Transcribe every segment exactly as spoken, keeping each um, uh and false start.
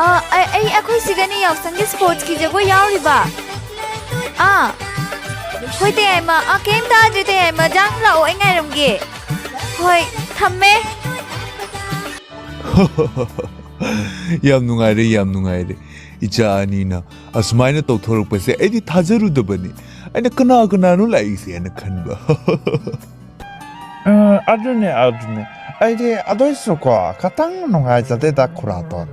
ꯑꯥ, ꯑꯩ, ꯑꯩ, ꯑꯩꯈꯣꯏ ꯁꯤꯒꯅꯦ ꯌꯥꯎꯁꯪꯒꯤ sportsꯀꯤ ꯖꯒꯣꯏ ꯌꯥꯎꯔꯤꯕ꯫ ꯑꯥ, ꯍꯣꯏ, ꯇꯌꯥꯏꯃ꯫ ꯑꯥ, ꯀꯩꯝ ꯇꯥꯗ꯭ꯔꯦ, ꯇꯌꯥꯏꯃ꯫ ꯖꯥꯡ ꯂꯥꯛꯑꯣ, ꯑꯩ ꯉꯥꯏꯔꯝꯒꯦ꯫ ꯍꯣꯏ, ꯊꯝꯃꯦ꯫ ꯌꯥꯝ ꯅꯨꯡꯉꯥꯏꯔꯦ, ꯌꯥꯝ ꯅꯨꯡꯉꯥꯏꯔꯦ꯫ ꯏꯆꯥ ꯑꯅꯤꯅ ꯑꯁꯨꯃꯥꯏꯅ ꯇꯧꯊꯣꯔꯛꯄꯁꯦ ꯑꯩꯗꯤ ꯊꯥꯖꯔꯨꯗꯕꯅꯤ꯫ ꯑꯩꯅ ꯀꯅꯥ ꯀꯅꯥꯅꯣ ꯂꯥꯛꯏꯁꯦꯅ ꯈꯟꯕ꯫ ꯎꯝ, ꯑꯗꯨꯅꯦ, ꯑꯗꯨꯅꯦ꯫ ꯑꯩꯗꯤ ꯑꯗꯨꯏꯁꯨꯀꯣ, ꯈꯇꯪ ꯅꯨꯡꯉꯥꯏꯖꯗꯦꯗ, ꯈꯨꯔꯥꯇꯣꯟ꯫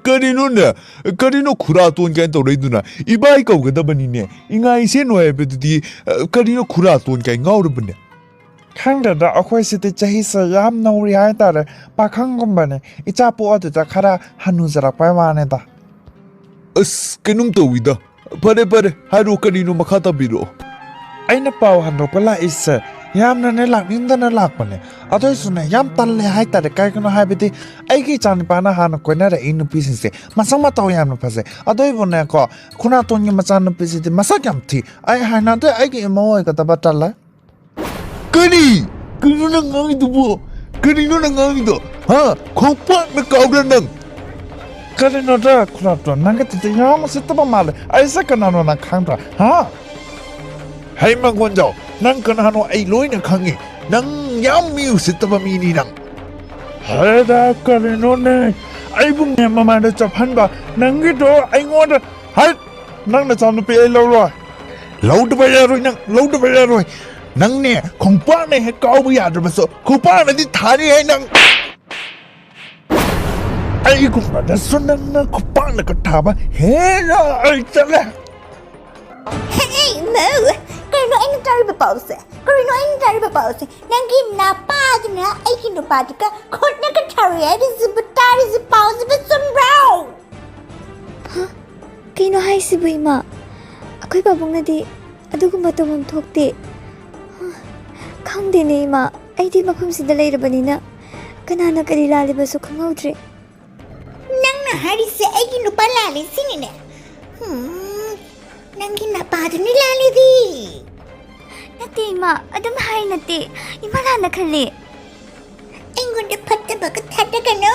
ꯀꯔꯤꯅꯣꯅꯦ? ꯀꯔꯤꯅꯣ ꯈꯨꯔꯥꯇꯣꯟ ꯀꯥꯏꯅ ꯇꯧꯔꯛꯏꯗꯨꯅ? ꯏꯕꯥꯏ ꯀꯧꯒꯗꯕꯅꯤꯅꯦ꯫ ꯏꯉꯥ ꯏꯁꯦꯟ ꯍꯥꯏꯕꯗꯨꯗꯤ, ꯑ, ꯀꯔꯤꯅꯣ ꯈꯨꯔꯥꯇꯣꯟ ꯀꯥꯏꯅ ꯉꯥꯎꯔꯕꯅꯦ? ꯈꯪꯗꯦꯗ, ꯑꯩꯈꯣꯏꯁꯤꯗꯤ ꯆꯍꯤꯁꯦ ꯌꯥꯝ ꯅꯧꯔꯤ ꯍꯥꯏꯇꯥꯔꯦ꯫ ꯄꯥꯈꯪꯒꯨꯝꯕꯅꯦ꯫ ꯏꯆꯥ ꯄꯣꯛꯑꯗꯨꯗ ꯈꯔ ꯍꯅꯨꯖꯔꯛꯄꯩ ꯋꯥꯅꯤꯗ꯫ ꯑꯁ, ꯀꯩꯅꯣꯝ ꯇꯧꯋꯤꯗ꯫ ꯐꯔꯦ, ꯐꯔꯦ, ꯍꯥꯏꯔꯣ, ꯀꯔꯤꯅꯣ, ꯃꯈꯥ ꯇꯥꯕꯤꯔꯛꯑꯣ꯫ ꯑꯩꯅ ꯄꯥꯎ ꯍꯟꯗꯣꯛꯄ ꯂꯥꯛꯏꯁꯦ ꯌꯥꯝꯅꯅꯦ ꯂꯥꯛꯅꯤꯡꯗꯅ ꯂꯥꯛꯄꯅꯦ꯫ ꯑꯗꯨꯏꯁꯨꯅꯦ, ꯌꯥꯝ ꯇꯜꯂꯦ ꯍꯥꯏꯇꯥꯔꯦ꯫ ꯀꯩꯒꯤꯅꯣ ꯍꯥꯏꯕꯗꯤ ꯑꯩꯒꯤ ꯏꯆꯥꯅꯤꯄꯥꯅ ꯍꯥꯟꯅ ꯀꯣꯏꯅꯔꯛꯏ ꯅꯨꯄꯤꯁꯤꯡꯁꯦ ꯃꯁꯛ ꯃꯇꯧ ꯌꯥꯝꯅ ꯐꯖꯩ꯫ ꯑꯗꯨꯏꯕꯨꯅꯦꯀꯣ, ꯈꯨꯔꯥꯇꯣꯟꯒꯤ ꯃꯆꯥꯅꯨꯄꯤꯁꯤꯗꯤ ꯃꯁꯛ ꯌꯥꯝ ꯊꯤ꯫ ꯑꯩ ꯍꯩꯅꯗꯦ, ꯑꯩꯒꯤ ꯏꯃꯧ ꯑꯣꯏꯒꯗꯕ ꯇꯜꯂꯦ꯫ ꯀꯔꯤ? ꯀꯔꯤꯅꯣ ꯅꯪ ꯉꯥꯡꯉꯤꯗꯨꯕꯨ? ꯀꯔꯤꯅꯣ ꯅꯪ ꯉꯥꯡꯉꯤꯗꯣ? ꯍꯥ? ꯈꯣꯡꯄꯥꯛꯅ ꯀꯥꯎꯕ꯭ꯔꯥ ꯅꯪ? ꯀꯔꯤꯅꯣꯗ, ꯈꯨꯔꯥꯇꯣꯟ, ꯅꯪꯒꯤ ꯇꯤꯇꯤ ꯌꯥꯝ ꯎꯁꯤꯠꯇꯕ ꯃꯥꯜꯂꯦ꯫ ꯑꯩꯁꯦ ꯀꯅꯥꯅꯣ ꯅꯪ ꯈꯪꯗ꯭ꯔꯥ? ꯍꯥ? ꯍꯩ ꯃꯉꯣꯟꯖꯥꯎ, ꯅꯪ ꯀꯅꯥꯅꯣ ꯑꯩ ꯂꯣꯏꯅ ꯈꯪꯉꯤ꯫ ꯅꯪ ꯌꯥꯝ ꯃꯤ ꯎꯁꯤꯠꯇꯕ ꯃꯤꯅꯤ ꯅꯪ꯫ ꯍꯦꯔꯥ, ꯀꯔꯤꯅꯣꯅꯦ? ꯑꯩꯕꯨ ꯃꯌꯥꯝ ꯃꯃꯥꯡꯗ ꯆꯞꯍꯟꯕ ꯅꯪꯒꯤꯗꯣ ꯑꯩꯉꯣꯟꯗ꯫ ꯍꯠ! ꯅꯪ ꯅꯆꯥꯅꯨꯄꯤ ꯑꯩ ꯂꯧꯔꯣꯏ꯫ ꯂꯧꯗꯕ ꯌꯥꯔꯣꯏ ꯅꯪ, ꯂꯧꯗꯕ ꯌꯥꯔꯣꯏ꯫ ꯅꯪꯅꯦ ꯈꯣꯡꯄꯥꯛꯅ ꯍꯦꯛ ꯀꯥꯎꯕ ꯌꯥꯗ꯭ꯔꯕꯁꯨ ꯈꯨꯄꯥꯛꯅꯗꯤ ꯊꯥꯅꯤ ꯑꯩ ꯅꯪ꯫ ꯑꯩꯒꯨꯝꯕꯗꯁꯨ ꯅꯪꯅ ꯈꯨꯄꯥꯛꯅꯒ ꯊꯥꯕ ꯍꯦꯟꯅ ꯑꯩ ꯆꯠꯂꯦ꯫ ꯍꯦ, ꯃꯧ! ꯀꯔꯤꯅꯣ ꯑꯩꯅ ꯇꯥꯔꯤꯕ ꯄꯥꯎꯁꯦ? ꯀꯔꯤꯅꯣ ꯑꯩꯅ ꯇꯥꯔꯤꯕ ꯄꯥꯎꯁꯦ? ꯅꯪꯒꯤ ꯅꯄꯥꯗꯨꯅ ꯑꯩꯒꯤ ꯅꯨꯄꯥꯗꯨꯒ ꯈꯨꯠꯅꯒ ꯊꯥꯔꯨꯏ ꯍꯥꯏꯔꯤꯁꯤꯕꯨ ꯇꯥꯔꯤꯁꯤ ꯄꯥꯎꯁꯤꯕꯨ ꯆꯨꯝꯕ꯭ꯔꯣ? ꯍ? ꯀꯩꯅꯣ ꯍꯥꯏꯁꯤꯕꯨ, ꯏꯃꯥ? ꯑꯩꯈꯣꯏ ꯄꯥꯕꯨꯡꯅꯗꯤ ꯑꯗꯨꯒꯨꯝꯕ ꯇꯧꯐꯝ ꯊꯣꯛꯇꯦ꯫ ꯍ? ꯈꯪꯗꯦꯅꯦ, ꯏꯃꯥ꯫ ꯑꯩꯗꯤ ꯃꯐꯝꯁꯤꯗ ꯂꯩꯔꯕꯅꯤꯅ ꯀꯅꯥꯅ ꯀꯔꯤ ꯂꯥꯜꯂꯤꯕꯁꯨ ꯈꯪꯍꯧꯗ꯭ꯔꯦ꯫ ꯅꯪꯅ ꯍꯥꯏꯔꯤꯁꯦ ꯑꯩꯒꯤ ꯅꯨꯄꯥ ꯂꯥꯜꯂꯦ ꯁꯤꯅꯤꯅꯦ? ꯍꯨꯝ, ꯅꯪꯒꯤ ꯅꯄꯥꯗꯨꯅꯤ ꯂꯥꯜꯂꯤꯗꯤ꯫ ꯅꯠꯇꯦ, ꯏꯃꯥ, ꯑꯗꯨꯝ ꯍꯥꯏ ꯅꯠꯇꯦ꯫ ꯏꯃꯥ ꯂꯥꯟꯅ ꯈꯜꯂꯦ꯫ ꯑꯩꯉꯣꯟꯗ ꯐꯠꯇꯕꯒ ꯊꯥꯗꯒꯅꯨ꯫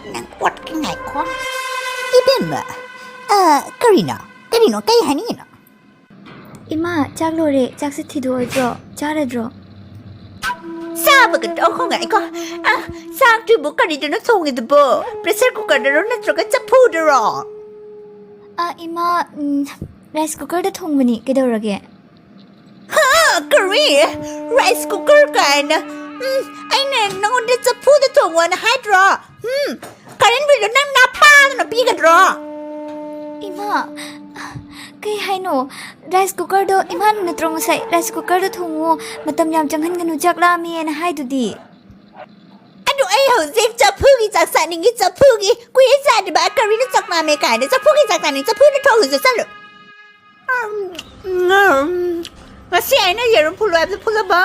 ꯅꯪ ꯄꯣꯠꯀꯤ ꯉꯥꯏꯈꯣ꯫ ꯏꯕꯦꯝꯃ, ꯑ, ꯀꯔꯤꯅꯣ? ꯀꯔꯤꯅꯣ? ꯀꯩ ꯍꯥꯏꯅꯤꯡꯉꯤꯅꯣ? ꯏꯃꯥ, ꯆꯥꯛ ꯂꯣꯏꯔꯦ꯫ ꯆꯥꯛꯁꯦ ꯊꯤꯗꯣꯛꯑꯗ꯭ꯔꯣ? ꯆꯥꯔꯗ꯭ꯔꯣ? ꯆꯥꯕꯒ ꯇꯣꯛꯈꯣ ꯉꯥꯏꯈꯣ꯫ ꯑ, ꯆꯥꯛꯇꯨꯕꯨ ꯀꯔꯤꯗꯅꯣ ꯊꯣꯡꯉꯤꯗꯨꯕꯣ? Pressure cookerꯗꯔꯣ ꯅꯠꯇ꯭ꯔꯒ ꯆꯐꯨꯗꯔꯣ? ꯑ, ꯏꯃꯥ, ꯎꯝ, rice cookerꯗ ꯊꯣꯡꯕꯅꯤ꯫ ꯀꯩꯗꯧꯔꯒꯦ? ꯍꯥ? ꯀꯔꯤ? Rice cooker ꯀꯥꯏꯅ? ꯎꯝ, ꯑꯩꯅ ꯅꯉꯣꯟꯗ ꯆꯐꯨꯗ ꯊꯣꯡꯉꯣꯅ ꯍꯥꯏꯗ꯭ꯔꯣ? ꯎꯝ, current billꯗꯣ ꯅꯪ ꯅꯥ ꯐꯥꯗꯅ ꯄꯤꯒꯗ꯭ꯔꯣ? ꯏꯃꯥ, ꯀꯩ ꯍꯥꯏꯅꯣ? Rice cookerꯗꯣ ꯏꯃꯥꯅ ꯅꯠꯇ꯭ꯔꯣ ꯉꯁꯥꯏ rice cookerꯗ ꯊꯣꯡꯉꯣ, ꯃꯇꯝ ꯌꯥꯝ ꯆꯪꯍꯟꯒꯅꯨ, ꯆꯥꯛ ꯂꯥꯝꯃꯦꯅ ꯍꯥꯏꯗꯨꯗꯤ? ꯑꯗꯨ ꯑꯩ ꯍꯧꯖꯤꯛ ꯆꯐꯨꯒꯤ ꯆꯥꯛ ꯆꯥꯅꯤꯡꯉꯤ, ꯆꯐꯨꯒꯤ꯫ ꯀꯨꯏꯔꯦ ꯆꯥꯗꯕ꯫ ꯀꯔꯤꯅ ꯆꯥꯛ ꯂꯥꯝꯃꯦ ꯀꯥꯏꯅ? ꯆꯐꯨꯒꯤ ꯆꯥꯛ ꯆꯥꯅꯤꯡꯉꯤ, ꯆꯐꯨꯗ ꯊꯣꯡꯉꯨ ꯆꯠꯂꯨ꯫ ꯎꯝ, ꯎꯝ, ꯉꯁꯤ ꯑꯩꯅ ꯌꯦꯔꯨꯝ ꯐꯨꯠꯂꯣ ꯍꯥꯏꯕꯗꯨ ꯐꯨꯠꯂꯕꯣ?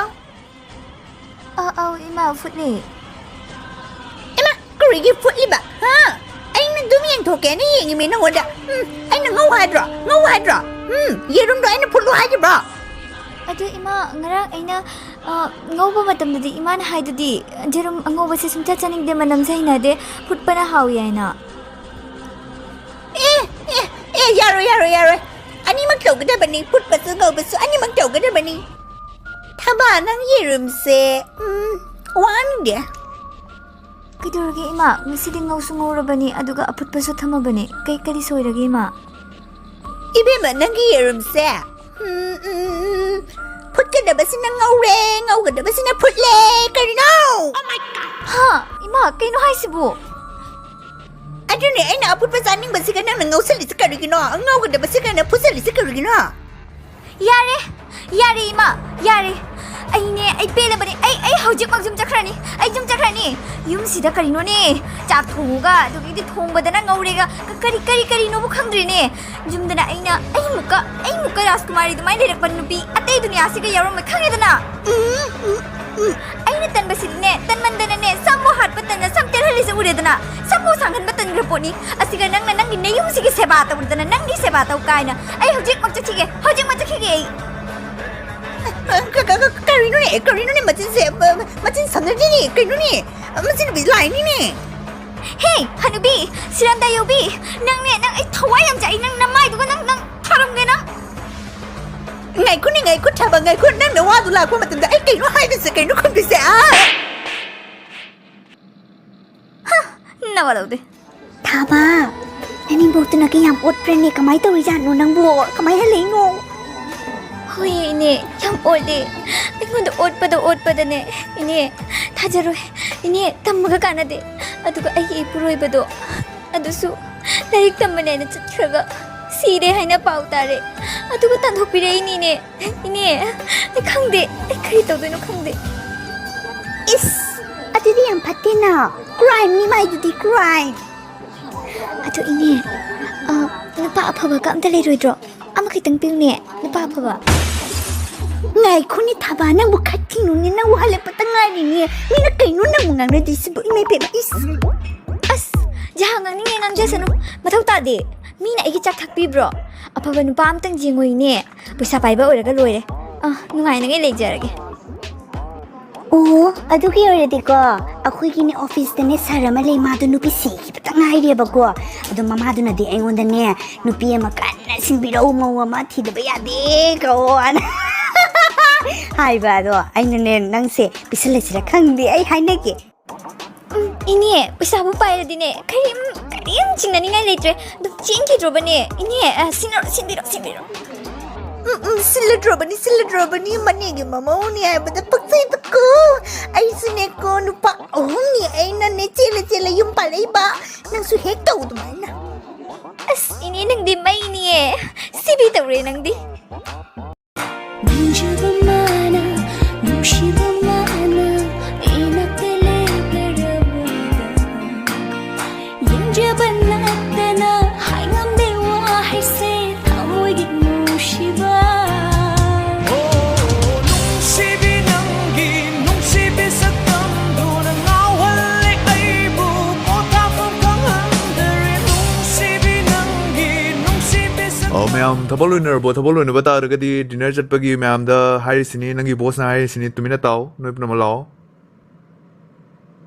ꯑ, ꯑꯧ, ꯏꯃꯥ, ꯐꯨꯠꯂꯦ꯫ ꯏꯃꯥ, ꯀꯔꯤꯒꯤ ꯐꯨꯠꯂꯤꯕ? ꯍꯥ? ꯑꯩꯅ ꯑꯗꯨꯝ ꯌꯦꯡꯊꯣꯛꯀꯦꯅ ꯌꯦꯡꯉꯤꯃꯤ ꯅꯉꯣꯟꯗ꯫ ꯎꯝ, ꯑꯩꯅ ꯉꯧ ꯍꯥꯏꯗ꯭ꯔꯣ? ꯉꯧ ꯍꯥꯏꯗ꯭ꯔꯣ? ꯎꯝ, ꯌꯦꯔꯨꯝꯗꯣ ꯑꯩꯅ ꯐꯨꯠꯂꯣ ꯍꯥꯏꯈꯤꯕ꯭ꯔꯣ? ꯑꯗꯨ ꯏꯃꯥ, ꯉꯔꯥꯡ ꯑꯩꯅ, ꯑ, ꯉꯧꯕ ꯃꯇꯝꯗꯗꯤ ꯏꯃꯥꯅ ꯍꯥꯏꯗꯨꯗꯤ, ꯌꯦꯔꯨꯝ ꯑꯉꯧꯕꯁꯦ ꯁꯨꯡꯆꯥ ꯆꯥꯅꯤꯡꯗꯦ, ꯃꯅꯝꯁꯦ ꯍꯩꯅꯗꯦ, ꯐꯨꯠꯄꯅ ꯍꯥꯎꯏ ꯍꯥꯏꯅ꯫ ꯑꯦ, ꯑꯦ, ꯑꯦ, ꯌꯥꯔꯣꯏ, ꯌꯥꯔꯣꯏ, ꯌꯥꯔꯣꯏ꯫ ꯑꯅꯤꯃꯛ ꯇꯧꯒꯗꯕꯅꯤ, ꯐꯨꯠꯄꯁꯨ ꯉꯧꯕꯁꯨ ꯑꯅꯤꯃꯛ ꯇꯧꯒꯗꯕꯅꯤ꯫ ꯊꯕꯥ, ꯅꯪ ꯌꯦꯔꯨꯝꯁꯦ, ꯎꯝ, ꯋꯥꯟꯗꯦ꯫ ꯀꯩꯗꯧꯔꯒꯦ ꯏꯃꯥ? ꯉꯁꯤꯗꯤ ꯉꯧꯁꯨ ꯉꯧꯔꯕꯅꯤ, ꯑꯗꯨꯒ ꯑꯐꯨꯠꯄꯁꯨ ꯊꯝꯃꯕꯅꯤ꯫ ꯀꯩ, ꯀꯔꯤ ꯁꯣꯏꯔꯒꯦ ꯏꯃꯥ? ꯏꯕꯦꯝꯃ, ꯅꯪꯒꯤ ꯌꯦꯔꯨꯝꯁꯦ, ꯎꯝ, ꯎꯝ, ꯎꯝ, ꯐꯨꯠꯀꯗꯕꯁꯤꯅ ꯉꯧꯔꯦ, ꯉꯧꯒꯗꯕꯁꯤꯅ ꯐꯨꯠꯂꯦ꯫ ꯀꯔꯤꯅꯣ? ꯍꯥ? ꯏꯃꯥ, ꯀꯩꯅꯣ ꯍꯥꯏꯁꯤꯕꯨ? ꯑꯗꯨꯅꯦ ꯑꯩꯅ ꯑꯐꯨꯠꯄ ꯆꯥꯅꯤꯡꯕꯁꯤꯒ ꯅꯪꯅ ꯉꯧꯁꯜꯂꯤꯁꯤ ꯀꯔꯤꯒꯤꯅꯣ? ꯉꯧꯒꯗꯕꯁꯤꯒꯅ ꯐꯨꯠꯆꯜꯂꯤꯁꯤ ꯀꯔꯤꯒꯤꯅꯣ? ꯌꯥꯔꯦ, ꯌꯥꯔꯦ ꯏꯃꯥ, ꯌꯥꯔꯦ꯫ ꯑꯩꯅꯦ, ꯑꯩ ꯄꯦꯜꯂꯕꯅꯦ꯫ ꯑꯩ, ꯑꯩ ꯍꯧꯖꯤꯛꯃꯛ ꯌꯨꯝ ꯆꯠꯈ꯭ꯔꯅꯤ꯫ ꯑꯩ ꯌꯨꯝ ꯆꯠꯈ꯭ꯔꯅꯤ꯫ ꯌꯨꯝꯁꯤꯗ ꯀꯔꯤꯅꯣꯅꯦ? ꯆꯥꯛ ꯊꯣꯡꯉꯒ, ꯑꯗꯨꯒꯤꯗꯤ ꯊꯣꯡꯕꯗꯅ ꯉꯧꯔꯦꯒ, ꯀ-, ꯀꯔꯤ, ꯀꯔꯤ, ꯀꯔꯤꯅꯣꯕꯨ ꯈꯪꯗ꯭ꯔꯦꯅꯦ꯫ ꯌꯨꯝꯗꯅ ꯑꯩꯅ, ꯑꯩꯃꯨꯛꯀ, ꯑꯩꯃꯨꯛꯀ ꯔꯥꯖꯀꯨꯃꯥꯔꯤ ꯑꯗꯨꯃꯥꯏꯅ ꯂꯩꯔꯛꯄ ꯅꯨꯄꯤ ꯑꯇꯩ ꯗꯨꯅꯤꯌꯥꯁꯤꯒ ꯌꯥꯎꯔꯝꯃꯣꯏ, ꯈꯪꯉꯦꯗꯅ? ꯎꯝ, ꯎꯝ, ꯎꯝ꯫ ꯑꯩꯅ ꯇꯟꯕꯁꯤꯗꯤꯅꯦ, ꯇꯟꯃꯟꯗꯅꯅꯦ, ꯁꯝꯕꯨ ꯍꯥꯠꯄ ꯇꯟꯅ ꯁꯝ ꯇꯦꯜꯍꯜꯂꯤꯁꯦ ꯎꯔꯦꯗꯅ? ꯁꯝꯕꯨ ꯁꯥꯡꯍꯟꯕ ꯇꯟꯈ꯭ꯔ ꯄꯣꯠꯅꯤ꯫ ꯑꯁꯤꯒ ꯅꯪꯅ ꯅꯪꯒꯤ ꯅꯌꯨꯝꯁꯤꯒꯤ ꯁꯦꯕꯥ ꯇꯧꯗꯅ, ꯅꯪꯒꯤ ꯁꯦꯕꯥ ꯇꯧ ꯀꯥꯏꯅ꯫ ꯑꯩ ꯍꯧꯖꯤꯛꯃꯛ ꯆꯠꯈꯤꯒꯦ, ꯍꯧꯖꯤꯛꯃꯛ ꯆꯠꯈꯤꯒꯦ ꯑꯩ꯫ ꯀ-, ꯀ-, ꯀ-, ꯀꯔꯤꯅꯣꯅꯦ, ꯀꯔꯤꯅꯣꯅꯦ ꯃꯆꯤꯟꯁꯦ? ꯃ-, ꯃ-, ꯃꯆꯤꯟ ꯁꯝꯅꯗ꯭ꯔꯤꯅꯦ, ꯀꯩꯅꯣꯅꯦ? ꯃꯁꯤ ꯅꯨꯄꯤ ꯂꯥꯏꯅꯤꯅꯦ꯫ ꯍꯦ, ꯍꯅꯨꯕꯤ, ꯁꯤꯔꯝꯗꯥ ꯌꯧꯕꯤ, ꯅꯪꯅꯦ, ꯅꯪ ꯑꯩ ꯊꯋꯥꯏ ꯌꯥꯝ ꯆꯥꯛꯏ, ꯅꯪ ꯅꯃꯥꯏꯗꯨꯒ ꯅꯪ, ꯅꯪ ꯊꯥꯔꯝꯒꯦ ꯅꯪ꯫ ꯉꯥꯏꯈꯣꯅꯦ, ꯉꯥꯏꯈꯣ, ꯊꯥꯕ, ꯉꯥꯏꯈꯣ, ꯅꯪꯅ ꯋꯥꯗꯨ ꯂꯥꯛꯄ ꯃꯇꯝꯗ ꯑꯩ ꯀꯩꯅꯣ ꯍꯥꯏꯗꯣꯏꯁꯦ, ꯀꯩꯅꯣ ꯈꯨꯝꯗꯣꯏꯁꯦ? ꯑꯥ! ꯍ, ꯅꯋꯥ ꯂꯧꯗꯦ꯫ ꯊꯥꯕ, ꯅꯅꯦꯝꯕꯣꯛꯇꯨꯅ ꯀꯌꯥꯝ ꯑꯣꯠꯄ꯭ꯔꯅꯦ? ꯀꯃꯥꯏ ꯇꯧꯔꯤꯖꯥꯠꯅꯣ ꯅꯪꯕꯨ? ꯀꯃꯥꯏ ꯍꯜꯂꯛꯏꯅꯣ? ꯍꯣꯏ, ꯏꯅꯦ, ꯌꯥꯝ ꯑꯣꯠꯂꯦ꯫ ꯑꯩꯉꯣꯟꯗ ꯑꯣꯠꯄꯗ ꯑꯣꯠꯄꯗꯅꯦ, ꯏꯅꯦ, ꯊꯥꯖꯔꯣꯏ꯫ ꯏꯅꯦ, ꯇꯝꯃꯒ ꯀꯥꯟꯅꯗꯦ꯫ ꯑꯗꯨꯒ ꯑꯩꯒꯤ ꯏꯄꯨꯔꯣꯏꯕꯗꯣ, ꯑꯗꯨꯁꯨ ꯂꯥꯏꯔꯤꯛ ꯇꯝꯕꯅꯦꯅ ꯆꯠꯈ꯭ꯔꯒ ꯁꯤꯔꯦ ꯍꯥꯏꯅ ꯄꯥꯎ ꯇꯥꯔꯦ꯫ ꯑꯗꯨꯒ ꯇꯥꯟꯊꯣꯛꯄꯤꯔꯛꯏꯅꯤꯅꯦ꯫ ꯏꯅꯦ, ꯑꯩ ꯈꯪꯗꯦ, ꯑꯩ ꯀꯔꯤ ꯇꯧꯗꯣꯏꯅꯣ ꯈꯪꯗꯦ꯫ ꯏꯁ, ꯑꯗꯨꯗꯤ ꯌꯥꯝ ꯐꯠꯇꯦꯅ꯫ Crime ꯅꯤ ꯃꯥꯏꯗꯨꯗꯤ, crime꯫ ꯑꯗꯨ ꯏꯅꯦ, ꯑ, ꯅꯨꯄꯥ ꯑꯐꯕꯒ ꯑꯝꯇ ꯂꯩꯔꯣꯏꯗ꯭ꯔꯣ? ꯑꯃꯈꯛꯇꯪ ꯄꯤꯌꯨꯅꯦ, ꯅꯨꯄꯥ ꯑꯐꯕ꯫ ꯉꯥꯏꯈꯣꯅꯦ ꯊꯥꯕ, ꯅꯪꯕꯨ ꯈꯔ ꯊꯤꯡꯉꯨꯅꯦ, ꯅꯪꯕꯨ ꯍꯜꯂꯛꯄꯇ ꯉꯥꯏꯔꯤꯅꯦ꯫ ꯃꯤꯅ ꯀꯩꯅꯣ ꯅꯪꯕꯨ ꯉꯥꯡꯅꯗꯣꯏꯁꯤꯕꯨ? ꯏꯃꯩ ꯄꯦꯝꯃ, ꯏꯁ! ꯑꯁ, ꯖꯍꯥ ꯉꯥꯡꯅꯤꯡꯉꯦ ꯉꯥꯡꯖꯁꯅꯨ, ꯃꯊꯧ ꯇꯥꯗꯦ꯫ ꯃꯤꯅ ꯑꯩꯒꯤ ꯆꯥꯛ ꯊꯥꯛꯄꯤꯕ꯭ꯔꯣ? ꯑꯐꯕ ꯅꯨꯄꯥ ꯑꯝꯇꯪ ꯌꯦꯡꯉꯣ ꯏꯅꯦ, ꯄꯩꯁꯥ ꯄꯥꯏꯕ ꯑꯣꯏꯔꯒ ꯂꯣꯏꯔꯦ꯫ ꯑ, ꯅꯨꯡꯉꯥꯏꯅꯉꯩ ꯂꯩꯖꯔꯒꯦ꯫ ꯑꯣ, ꯑꯗꯨꯒꯤ ꯑꯣꯏꯔꯗꯤꯀꯣ, ꯑꯩꯈꯣꯏꯒꯤꯅꯦ office ꯇꯅꯦ sir ꯑꯃ ꯂꯩ, ꯃꯥꯗꯣ ꯅꯨꯄꯤ ꯁꯤꯈꯤꯕꯇ ꯉꯥꯏꯔꯤꯕꯀꯣ꯫ ꯑꯗꯣ ꯃꯃꯥꯗꯨꯅꯗꯤ ꯑꯩꯉꯣꯟꯗꯅꯦ ꯅꯨꯄꯤ ꯑꯃ ꯀꯟꯅ ꯁꯤꯟꯕꯤꯔꯛꯎ, ꯃꯧ ꯑꯃ ꯊꯤꯗꯕ ꯌꯥꯗꯦ ꯀꯧꯑꯣꯅ ꯍꯥꯏꯕ꯫ ꯑꯗꯣ ꯑꯩꯅꯅꯦ ꯅꯪꯁꯦ ꯄꯤꯁꯜꯂꯁꯤꯔ ꯈꯪꯗꯦ, ꯑꯩ ꯍꯥꯏꯅꯒꯦ꯫ ꯎꯝ, ꯏꯅꯦ, ꯄꯩꯁꯥꯕꯨ ꯄꯥꯏꯔꯗꯤꯅꯦ, ꯀꯔꯤꯝ, ꯀꯔꯤꯝ ꯆꯤꯡꯅꯅꯤꯡꯉꯥꯏ ꯂꯩꯇ꯭ꯔꯦ꯫ ꯑꯗꯨꯝ ꯆꯦꯟꯈꯤꯗ꯭ꯔꯣꯕꯅꯦ꯫ ꯏꯅꯦ, ꯑ, ꯁꯤꯟꯅꯔꯣ, ꯁꯤꯟꯕꯤꯔꯣ, ꯁꯤꯟꯕꯤꯔꯣ꯫ ꯎꯝ, ꯎꯝ, ꯁꯤꯜꯂꯗ꯭ꯔꯣꯕꯅꯤ, ꯁꯤꯜꯂꯗ꯭ꯔꯣꯕꯅꯤ꯫ ꯃꯅꯦꯒꯤ ꯃꯃꯧꯅꯤ ꯍꯥꯏꯕꯗ ꯄꯛꯆꯩꯗꯀꯣ꯫ ꯑꯩꯁꯨꯅꯦꯀꯣ, ꯅꯨꯄꯥ ꯑꯍꯨꯝꯅꯤ ꯑꯩꯅꯅꯦ ꯆꯦꯜꯂ ꯆꯦꯜꯂ ꯌꯨꯝ ꯄꯥꯜꯂꯛꯏꯕ꯫ ꯅꯪꯁꯨ ꯍꯦꯛ ꯇꯧ ꯑꯗꯨꯃꯥꯏꯅ꯫ ꯑꯁ, ꯏꯅꯦ, ꯅꯪꯗꯤ ꯃꯩꯅꯤꯌꯦ꯫ ꯁꯤꯕꯤ ꯇꯧꯔꯦ ꯅꯪꯗꯤ꯫ ꯅꯨꯡꯖꯕ ꯃꯥꯅ, ꯅꯨꯡꯁꯤꯕ ꯃꯥꯅ, ꯏꯅꯥꯛꯇ ꯂꯦꯞꯂꯔꯕꯗ, ꯌꯦꯡꯖꯕ ꯅꯠꯇꯅ ꯍꯥꯏꯉꯝꯗꯦ ꯋꯥꯍꯩꯁꯦ, ꯊꯃꯣꯏꯒꯤ ꯅꯨꯡꯁꯤꯕ꯫ ꯑꯣ, ꯅꯨꯡꯁꯤꯕꯤ ꯅꯪꯒꯤ ꯅꯨꯡꯁꯤꯕꯤ ꯁꯛꯇꯝꯗꯨꯅ ꯉꯥꯎꯍꯜꯂꯦ ꯑꯩꯕꯨ, ꯄꯣꯊꯥꯐꯝ ꯈꯪꯍꯟꯗꯔꯦ꯫ ꯅꯨꯡꯁꯤꯕꯤ ꯅꯪꯒꯤ ꯅꯨꯡꯁꯤꯕꯤ ꯁꯛꯇꯝ꯫ ꯑꯣ, ꯃꯌꯥꯝ ꯊꯕꯛ ꯂꯣꯏꯅꯔꯕꯣ? ꯊꯕꯛ ꯂꯣꯏꯅꯕ ꯇꯥꯔꯒꯗꯤ dinner ꯆꯠꯄꯒꯤ ꯃꯌꯥꯝꯗ ꯍꯥꯏꯔꯤꯁꯤꯅꯤ, ꯅꯪꯒꯤ boss ꯅ ꯍꯥꯏꯔꯤꯁꯤꯅꯤ, ꯇꯨꯃꯤꯟꯅ ꯇꯥꯎ, ꯅꯣꯏ ꯄꯨꯝꯅꯃꯛ ꯂꯥꯛꯑꯣ꯫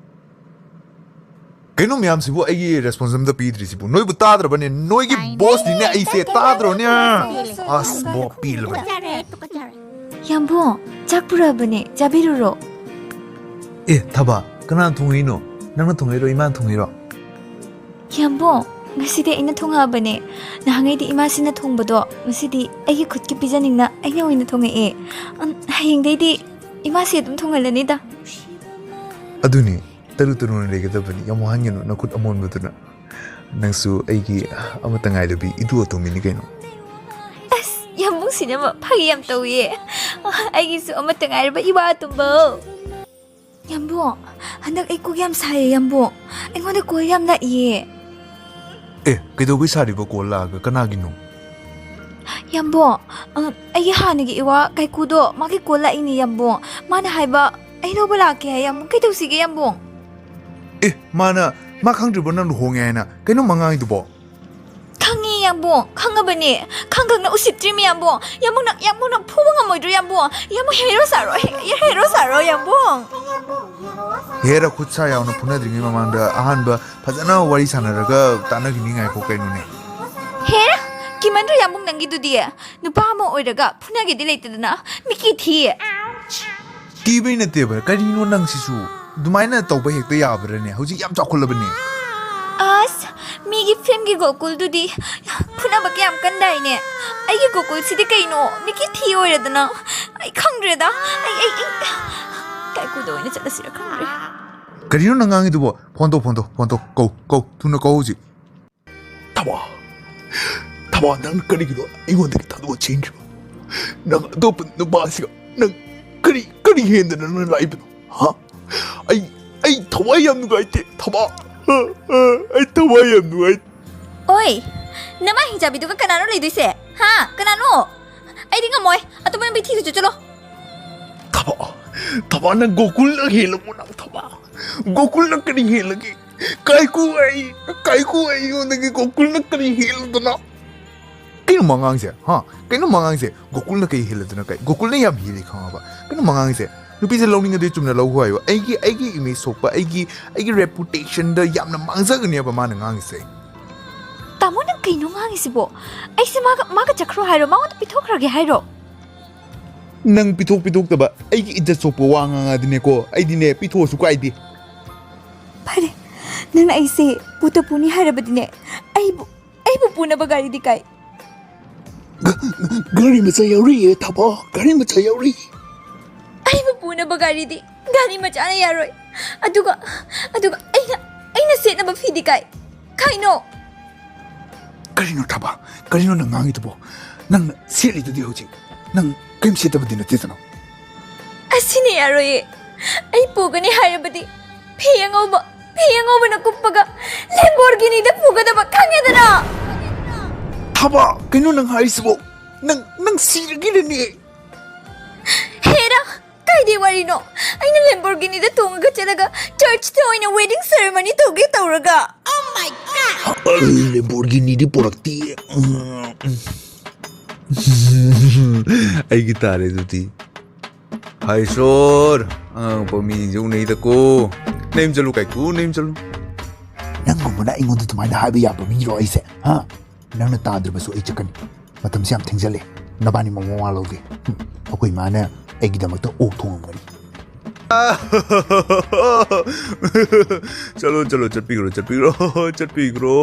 ꯀꯩꯅꯣ ꯃꯌꯥꯝꯁꯤꯕꯨ ꯑꯩꯒꯤ response ꯑꯝꯇ ꯄꯤꯗ꯭ꯔꯤꯁꯤꯕꯨ? ꯅꯣꯏꯕꯨ ꯇꯥꯗ꯭ꯔꯕꯅꯦ? ꯅꯣꯏꯒꯤ boss ꯅꯤꯅꯦ ꯑꯩꯁꯦ, ꯇꯥꯗ꯭ꯔꯣꯅꯦ? ꯑꯁ, ꯕꯣ ꯄꯦꯜꯂꯕꯅꯦ꯫ ꯌꯥꯝꯕꯨꯡ, ꯆꯥꯛ ꯄꯨꯔꯛꯑꯕꯅꯦ, ꯆꯥꯕꯤꯔꯨꯔꯣ꯫ ꯑꯦ, ꯊꯕꯥ, ꯀꯅꯥꯅ ꯊꯣꯡꯉꯛꯏꯅꯣ? ꯅꯪꯅ ꯊꯣꯡꯉꯛꯏꯔꯣ, ꯏꯃꯥꯅ ꯊꯣꯡꯉꯛꯏꯔꯣ? ꯌꯥꯝꯕꯨꯡ, ꯉꯁꯤꯗꯤ ꯑꯩꯅ ꯊꯣꯡꯉꯛꯑꯕꯅꯦ꯫ ꯅꯍꯥꯟꯉꯩꯗꯤ ꯏꯃꯥꯁꯤꯅ ꯊꯣꯡꯕꯗꯣ, ꯉꯁꯤꯗꯤ ꯑꯩꯒꯤ ꯈꯨꯠꯀꯤ ꯄꯤꯖꯅꯤꯡꯅ ꯑꯩꯅ ꯑꯣꯏꯅ ꯊꯣꯡꯉꯛꯑꯦ꯫ ꯑꯝ, ꯍꯌꯦꯡꯗꯩꯗꯤ ꯏꯃꯥꯁꯤ ꯑꯗꯨꯝ ꯊꯣꯡꯍꯜꯂꯅꯤꯗ꯫ ꯑꯗꯨꯅꯤ, ꯇꯔꯨ ꯇꯔꯨꯅ ꯂꯩꯒꯗꯕꯅꯤ, ꯌꯥꯝ ꯋꯥꯍꯟꯒꯅꯨ ꯅꯈꯨꯠ ꯑꯃꯣꯟꯕꯗꯨꯅ꯫ ꯅꯪꯁꯨ ꯑꯩꯒꯤ ꯑꯃꯠꯇ ꯉꯥꯏꯔꯕꯤ ꯏꯇꯨ ꯑꯇꯣꯝꯕꯤꯅꯤ ꯀꯩꯅꯣ꯫ ꯑꯁ, ꯌꯥꯝꯕꯨꯡꯁꯤꯅ ꯐꯥꯒꯤ ꯌꯥꯝ ꯇꯧꯏꯌꯦ꯫ ꯑꯩꯒꯤꯁꯨ ꯑꯃꯠꯇ ꯉꯥꯏꯔꯕ ꯏꯋꯥ ꯑꯇꯣꯝꯕ꯫ ꯌꯥꯝꯕꯨꯡ, ꯍꯟꯗꯛ ꯑꯩ ꯀꯣꯛ ꯌꯥꯝ ꯁꯥꯏꯌꯦ, ꯌꯥꯝꯕꯨꯡ꯫ ꯑꯩꯉꯣꯟꯗ call ꯌꯥꯝ ꯂꯥꯛꯏꯌꯦ꯫ ꯑꯦ, ꯀꯩꯗꯧꯕꯩ ꯁꯥꯔꯤꯕ call ꯂꯥꯛꯑꯒ? ꯀꯅꯥꯒꯤꯅꯣ? ꯌꯥꯝꯕꯨꯡ, ꯑ, ꯑꯩꯒꯤ ꯍꯥꯟꯅꯒꯤ ꯏꯋꯥ ꯀꯥꯏꯀꯨꯗꯣ, ꯃꯥꯒꯤ call ꯂꯥꯛꯏꯅꯦ, ꯌꯥꯝꯕꯨꯡ꯫ ꯃꯥꯅ ꯍꯥꯏꯕ, ꯑꯩ ꯂꯧꯕ ꯂꯥꯛꯀꯦ ꯍꯥꯏ, ꯌꯥꯝꯕꯨꯡ꯫ ꯀꯩꯗꯧꯁꯤꯒꯦ, ꯌꯥꯝꯕꯨꯡ? ꯑꯦ, ꯃꯥꯅ, ꯃꯥ ꯈꯪꯗ꯭ꯔꯤꯕꯣ ꯅꯪ ꯂꯨꯍꯣꯡꯉꯦ ꯍꯥꯏꯅ? ꯀꯩꯅꯣ ꯃꯉꯥꯡꯉꯤꯗꯨꯕꯣ? ꯈꯪꯉꯤ, ꯌꯥꯝꯕꯨꯡ, ꯈꯪꯉꯕꯅꯦ꯫ ꯈꯪ ꯈꯪꯅ ꯎꯁꯤꯠꯇ꯭ꯔꯤꯃꯤ, ꯌꯥꯝꯕꯨꯡ꯫ ꯌꯥꯝꯕꯨꯡ, ꯅꯪ, ꯌꯥꯝꯕꯨꯡ, ꯅꯪ ꯐꯨꯕ ꯉꯝꯃꯣꯏꯗ꯭ꯔꯣ, ꯌꯥꯝꯕꯨꯡ? ꯌꯥꯝꯕꯨꯡ, ꯍꯦꯔꯣ ꯁꯥꯔꯣ, ꯍꯦ-, ꯍꯦꯔꯣ ꯁꯥꯔꯣ, ꯌꯥꯝꯕꯨꯡ꯫ ꯍꯦꯔꯥ, ꯈꯨꯠ ꯁꯥ ꯌꯥꯎꯅ ꯐꯨꯅꯗ꯭ꯔꯤꯉꯩ ꯃꯃꯥꯡꯗ ꯑꯍꯥꯟꯕ ꯐꯖꯅ ꯋꯥꯔꯤ ꯁꯥꯟꯅꯔꯒ ꯇꯥꯟꯅꯈꯤꯅꯤ, ꯉꯥꯏꯈꯣ ꯀꯩꯅꯣꯅꯦ꯫ ꯍꯦꯔꯥ, ꯀꯤꯃꯟꯗ꯭ꯔꯣ, ꯌꯥꯝꯕꯨꯡ, ꯅꯪꯒꯤꯗꯨꯗꯤ? ꯅꯨꯄꯥ ꯑꯃ ꯑꯣꯏꯔꯒ ꯐꯨꯅꯒꯦꯗꯤ ꯂꯩꯇꯗꯅ, ꯃꯤꯀꯤ ꯊꯤ꯫ ꯀꯤꯕꯩ ꯅꯠꯇꯦꯕ, ꯀꯔꯤꯅꯣ ꯅꯪꯁꯤꯁꯨ? ꯑꯗꯨꯃꯥꯏꯅ ꯇꯧꯕ ꯍꯦꯛꯇ ꯌꯥꯕ꯭ꯔꯥꯅꯦ? ꯍꯧꯖꯤꯛ ꯌꯥꯝ ꯆꯥꯎꯈꯠꯂꯕꯅꯦ꯫ ꯑꯁ, ꯃꯤꯒꯤ ꯐꯤꯂꯝꯒꯤ ꯒꯣꯀꯨꯜꯗꯨꯗꯤ ꯐꯨꯅꯕ ꯀꯌꯥꯝ ꯀꯟꯗꯥꯏꯅꯦ? ꯑꯩꯒꯤ ꯒꯣꯀꯨꯜꯁꯤꯗꯤ ꯀꯩꯅꯣ? ꯃꯤꯀꯤ ꯊꯤ ꯑꯣꯏꯔꯗꯅ? ꯑꯩ ꯈꯪꯗ꯭ꯔꯦꯗ꯫ ꯑꯩ, ꯑꯩ, ꯑꯩ ꯀꯥꯏꯀꯨꯗ ꯑꯣꯏꯅ ꯆꯠꯂꯁꯤꯔ ꯈꯪꯗ꯭ꯔꯦ꯫ ꯀꯔꯤꯅꯣ ꯅꯪ ꯉꯥꯡꯉꯤꯗꯨꯕꯣ? ꯐꯣꯟ ꯇꯧ, ꯐꯣꯟ ꯇꯧ, ꯐꯣꯟ ꯇꯧ, ꯀꯧ, ꯀꯧ, ꯊꯨꯅ ꯀꯧ ꯍꯧꯖꯤꯛ꯫ ꯊꯕꯥ, ꯊꯕꯥ, ꯅꯪ ꯀꯔꯤꯒꯤꯅꯣ ꯑꯩꯉꯣꯟꯗꯒꯤ ꯊꯥꯗꯣꯛꯑ ꯆꯦꯟꯈ꯭ꯔꯤꯕ? ꯅꯪ ꯑꯇꯣꯞꯄ ꯅꯨꯄꯥꯁꯤꯒ ꯅꯪ ꯀꯔꯤ, ꯀꯔꯤ ꯍꯦꯟꯗꯅ ꯅꯪ ꯂꯥꯛꯏꯕꯅꯣ? ꯍꯥ? ꯑꯩ, ꯑꯩ ꯊꯋꯥꯏ ꯌꯥꯝ ꯅꯨꯡꯉꯥꯏꯇꯦ, ꯊꯕꯥ꯫ ꯑ, ꯑ, ꯑꯩ ꯊꯋꯥꯏ ꯌꯥꯝ ꯅꯨꯡꯉꯥꯏꯇꯦ꯫ ꯑꯣꯏ, ꯅꯃꯥ ꯍꯤꯡꯆꯥꯕꯤꯗꯨꯒ ꯀꯅꯥꯅꯣ ꯂꯩꯗꯣꯏꯁꯦ? ꯍꯥ? ꯀꯅꯥꯅꯣ? ꯑꯩꯗꯤ ꯉꯝꯃꯣꯏ꯫ ꯑꯇꯣꯞꯄ ꯅꯨꯄꯤ ꯊꯤꯔꯨꯆꯣ ꯆꯠꯂꯣ꯫ ꯊꯕꯥ, ꯊꯕꯥ, ꯅꯪ ꯒꯣꯀꯨꯜꯅ ꯍꯦꯜꯂꯕꯣ ꯅꯪ, ꯊꯕꯥ? ꯒꯣꯀꯨꯜꯅ ꯀꯔꯤ ꯍꯦꯜꯂꯒꯦ? ꯀꯥꯏꯀꯨ ꯑꯩ, ꯀꯥꯏꯀꯨ ꯑꯩꯉꯣꯟꯗꯒꯤ ꯒꯣꯀꯨꯜꯅ ꯀꯔꯤ ꯍꯦꯜꯂꯗꯅ? ꯀꯩꯅꯣ ꯃꯉꯥꯡꯁꯦ, ꯍꯥ? ꯀꯩꯅꯣ ꯃꯉꯥꯡꯁꯦ? ꯒꯣꯀꯨꯜꯅ ꯀꯩ ꯍꯦꯜꯂꯗꯅ? ꯀꯩ? ꯒꯣꯀꯨꯜꯅ ꯌꯥꯝ ꯍꯦꯜꯂꯤ ꯈꯪꯉꯕ? ꯀꯩꯅꯣ ꯃꯉꯥꯡꯁꯦ? ꯅꯨꯄꯤꯁꯦ ꯂꯧꯅꯤꯡꯉꯗꯤ ꯆꯨꯝꯅ ꯂꯧ ꯍꯥꯏꯌꯣ꯫ ꯑꯩꯒꯤ, ꯑꯩꯒꯤ ꯏꯃꯦꯖ ꯁꯣꯛꯄ, ꯑꯩꯒꯤ, ꯑꯩꯒꯤ ꯔꯦꯄꯨꯇꯦꯁꯟꯗ ꯌꯥꯝꯅ ꯃꯥꯡꯖꯒꯅꯦꯕ ꯃꯥꯅ ꯉꯥꯡꯉꯤꯁꯦ꯫ ꯇꯥꯃꯣ, ꯅꯪ ꯀꯩꯅꯣ ꯉꯥꯡꯉꯤꯁꯤꯕꯣ? ꯑꯩꯁꯦ ꯃꯥꯒ, ꯃꯥꯒ ꯆꯠꯈ꯭ꯔꯣ ꯍꯥꯏꯔꯣ? ꯃꯉꯣꯟꯗ ꯄꯤꯊꯣꯛꯈ꯭ꯔꯒꯦ ꯍꯥꯏꯔꯣ? ꯅꯪ ꯄꯤꯊꯣꯛ ꯄꯤꯊꯣꯛꯇꯕ, ꯑꯩꯒꯤ ꯏꯖꯠ ꯁꯣꯛꯄ ꯋꯥ ꯉꯥꯡꯉꯗꯤꯅꯦꯀꯣ, ꯑꯩꯗꯤꯅꯦ, ꯄꯤꯊꯣꯛꯑꯁꯨ ꯀꯥꯏꯗꯦ꯫ ꯐꯔꯦ, ꯅꯪꯅ ꯑꯩꯁꯦ ꯄꯨꯇ ꯄꯨꯅꯤ ꯍꯥꯏꯔꯕꯗꯤꯅꯦ, ꯑꯩꯕꯨ, ꯑꯩꯕꯨ ꯄꯨꯅꯕ ꯒꯥꯔꯤꯗꯤ ꯀꯥꯏ? ꯒ-, ꯒ-, ꯒꯥꯔꯤ ꯃꯆꯥ ꯌꯥꯎꯔꯤꯌꯦ, ꯊꯥꯕ, ꯒꯥꯔꯤ ꯃꯆꯥ ꯌꯥꯎꯔꯤ꯫ ꯑꯩꯕꯨ ꯄꯨꯅꯕ ꯒꯥꯔꯤꯗꯤ ꯒꯥꯔꯤ ꯃꯆꯥꯅ ꯌꯥꯔꯣꯏ꯫ ꯑꯗꯨꯒ, ꯑꯗꯨꯒ ꯑꯩꯅ, ꯑꯩꯅ ꯁꯦꯠꯅꯕ ꯐꯤꯗꯤ ꯀꯥꯏ? ꯀꯥꯏꯅꯣ? ꯀꯔꯤꯅꯣ ꯊꯥꯕ? ꯀꯔꯤꯅꯣ ꯅꯪ ꯉꯥꯡꯉꯤꯗꯨꯕꯣ? ꯅꯪꯅ ꯁꯦꯠꯂꯤꯗꯨꯗꯤ ꯍꯧꯖꯤꯛ ꯅꯪ ꯀꯔꯤꯝ ꯁꯦꯠꯇꯕꯗꯤ ꯅꯠꯇꯦꯗꯅ? ꯑꯁꯤꯅ ꯌꯥꯔꯣꯏꯌꯦ꯫ ꯑꯩ ꯄꯨꯒꯅꯤ ꯍꯥꯏꯔꯕꯗꯤ ꯐꯤ ꯑꯉꯧꯕ, ꯐꯤ ꯑꯉꯧꯕꯅ ꯀꯨꯞꯄꯒ ꯂꯦꯝꯕꯣꯔꯒꯤꯅꯤꯗ ꯄꯨꯒꯗꯕ, ꯈꯪꯉꯦꯗꯅ? ꯊꯥꯕ, ꯀꯩꯅꯣ ꯅꯪ ꯍꯥꯏꯔꯤꯁꯤꯕꯣ? ꯅꯪ, ꯅꯪ ꯁꯤꯔꯒꯦꯔꯅꯦ? ꯍꯦꯔꯥ, ꯀꯥꯏꯗꯩ ꯋꯥꯔꯤꯅꯣ? ꯑꯩꯅ ꯂꯦꯝꯕꯣꯔꯒꯤꯅꯤꯗ ꯇꯣꯡꯉꯒ ꯆꯠꯂꯒ ꯆꯔꯆꯇ ꯑꯣꯏꯅ ꯋꯦꯗꯤꯡ ꯁꯦꯔꯦꯃꯣꯅꯤ ꯇꯧꯒꯦ ꯇꯧꯔꯒ꯫ ꯂꯦꯝꯕꯣꯔꯒꯤꯅꯤꯗꯤ ꯄꯨꯔꯛꯇꯦ꯫ ꯑꯩꯒꯤ ꯇꯥꯔꯦ ꯑꯗꯨꯗꯤ꯫ ꯍꯥꯏ ꯁꯣꯔ, ꯑꯉꯥꯡ ꯑꯄꯪ ꯃꯤꯁꯤꯡꯁꯦ ꯎꯅꯩꯗꯀꯣ꯫ ꯅꯌꯨꯝ ꯆꯠꯂꯨ ꯀꯥꯏꯀꯨ, ꯅꯌꯨꯝ ꯆꯠꯂꯨ꯫ ꯅꯪꯒꯨꯝꯕꯅ ꯑꯩꯉꯣꯟꯗ ꯑꯗꯨꯃꯥꯏꯅ ꯍꯥꯏꯕ ꯌꯥꯕ ꯃꯤꯔꯣ ꯑꯩꯁꯦ? ꯍꯥ? ꯅꯪꯅ ꯇꯥꯗ꯭ꯔꯕꯁꯨ ꯑꯩ ꯆꯠꯀꯅꯤ꯫ ꯃꯇꯝꯁꯦ ꯌꯥꯝ ꯊꯦꯡꯖꯜꯂꯦ꯫ ꯅꯕꯥꯅꯤ ꯃꯋꯥ ꯃꯋꯥ ꯂꯧꯗꯦ꯫ ꯍꯨꯝ, ꯑꯩꯈꯣꯏ ꯏꯃꯥꯅ ꯑꯩꯒꯤꯗꯃꯛꯇ ꯑꯣꯛ ꯊꯣꯡꯉꯝꯒꯅꯤ꯫ ꯆꯠꯂꯣ, ꯆꯠꯂꯣ, ꯆꯠꯄꯤꯈ꯭ꯔꯣ, ꯆꯠꯄꯤꯈ꯭ꯔꯣ, ꯆꯠꯄꯤꯈ꯭ꯔꯣ꯫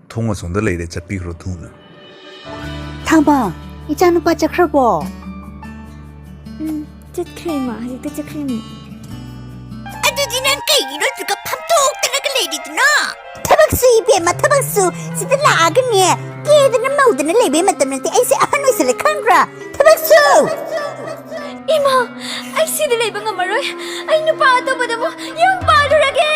ꯊꯣꯡ ꯑꯁꯣꯝꯗ ꯂꯩꯔꯦ, ꯆꯠꯄꯤꯈ꯭ꯔꯣ ꯊꯨꯅ꯫ ꯊꯥꯡꯕ, ꯏꯆꯥꯅꯨꯄꯥ ꯆꯠꯈ꯭ꯔꯕꯣ? ꯎꯝ, ꯆꯠꯈ꯭ꯔꯦ, ꯏꯃꯥ, ꯍꯧꯖꯤꯛꯇ ꯆꯠꯈ꯭ꯔꯦ, ꯏꯃꯥ꯫ ꯑꯗꯨꯗꯤ ꯅꯪ ꯀꯩꯒꯤꯅꯣ ꯑꯗꯨꯒ ꯐꯝꯗꯣꯛꯇꯅꯒ ꯂꯩꯔꯤꯗꯨꯅ? ꯊꯕꯛ ꯁꯨ, ꯏꯕꯦꯝꯃ, ꯊꯕꯛ ꯁꯨ꯫ ꯁꯤꯗ ꯂꯥꯛꯑꯒꯅꯦ, ꯀꯦꯗꯅ ꯃꯧꯗꯅ ꯂꯩꯕꯩ ꯃꯇꯝ ꯅꯠꯇꯦ꯫ ꯑꯩꯁꯦ ꯑꯍꯟ ꯑꯣꯏꯁꯜꯂꯦ, ꯈꯪꯕ꯭ꯔꯥ? ꯊꯕꯛ ꯁꯨ! ꯏꯃꯥ, ꯑꯩ ꯁꯤꯗ ꯂꯩꯕ ꯉꯝꯃꯔꯣꯏ꯫ ꯑꯩ ꯅꯨꯄꯥ ꯑꯇꯣꯞꯄꯗ ꯑꯃꯨꯛ ꯌꯨꯝ ꯄꯥꯜꯂꯨꯔꯒꯦ꯫